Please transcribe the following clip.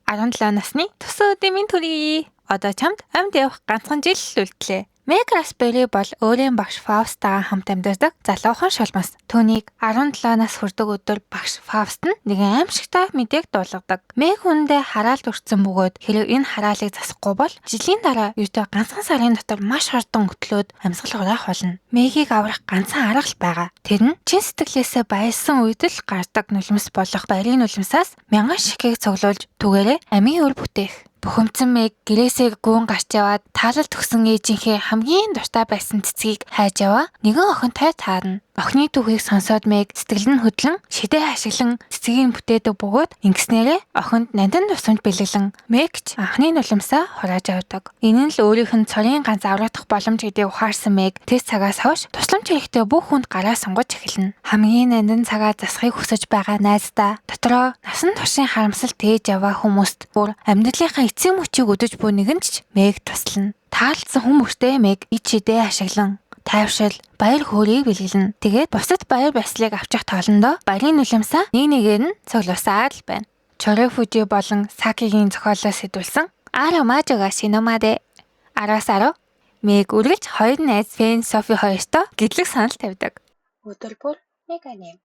17 насны тус өдрийн минь төрье. Одоо чамд амьд явах ганцхан жил л үлдлээ. Мэг Распбери бол өөрийн багш Фаусттайгаа хамт амьдардаг залуухан шулмас. Түүнийг 17 нас хүрдэг өдөр багш Фауст нь нэгэн аимшигтай мэдээг дуулгадаг. Мэг хүндээ хараалд өртсөн бөгөөд хэрэв энэ хараалыг засахгүй бол жилийн дараа ердөө ганцхан сарын дотор маш хурдан хөтлөөд амьсгал хураах болно. Мэгийг аврах ганцхан арга л байгаа. Тэр нь чин сэтгэлээсээ баялсан үед л гардаг нулимс болох барийн нулимсаас мянган ширхгийг цуглуулж түүгээрээ амийн үр бүтээх. Бухимдсан Мэг гэрээсээ гүн гарч яваад таалал төгсөн ээжийнхээ хамгийн дуртай байсан цэцгийг хайж яваа нэгэн охинтой таарна. Охины түүхийг сонсоод Мэг сэтгэл нь хөдлөн шидээ ашиглан цэцгийг бүтээдэг бөгөөд ингэснээрээ охинд нандин тусламж бэлэглэн Мэг ч анхны нулимсаа хурааж явдаг. Энэ нь л өөрийнх нь цорын ганц аврагдах боломж гэдгийг ухаарсан Мэг тэр цагаас хойш тусламж хэрэгтэй бүх хүнд гараа сунгаж эхэлнэ. Хамгийн нандин цагаа засахыг хүсэж байгаа найздаа дотроо насан туршийн харамсал тээж яваа хүмүүст бүр амьдралынхаа эцсийн мөчийг өдөж буй нэгэнт ч Мэг туслана. Таалдсан хүн бүртээ Мэг ид шидээ ашиглан тайвшил, баяр хөөргийг бэлгэлнэ. Тэгээд бусад баяр баясгалыг авчих тоолондоо баярын нулимсаа нэг нэгээр нь цуглуулсаар л байна. Чорой Фүжи болон Сакигийн зохиолоос сэдвүүлсэн Аро Мажога Шиномаде 10-аас 10. Мэг үргэлж хоёр найз Фэн Софи хоёртоо гэтлэг санал тавьдаг. Өдөр бүр нэг аним.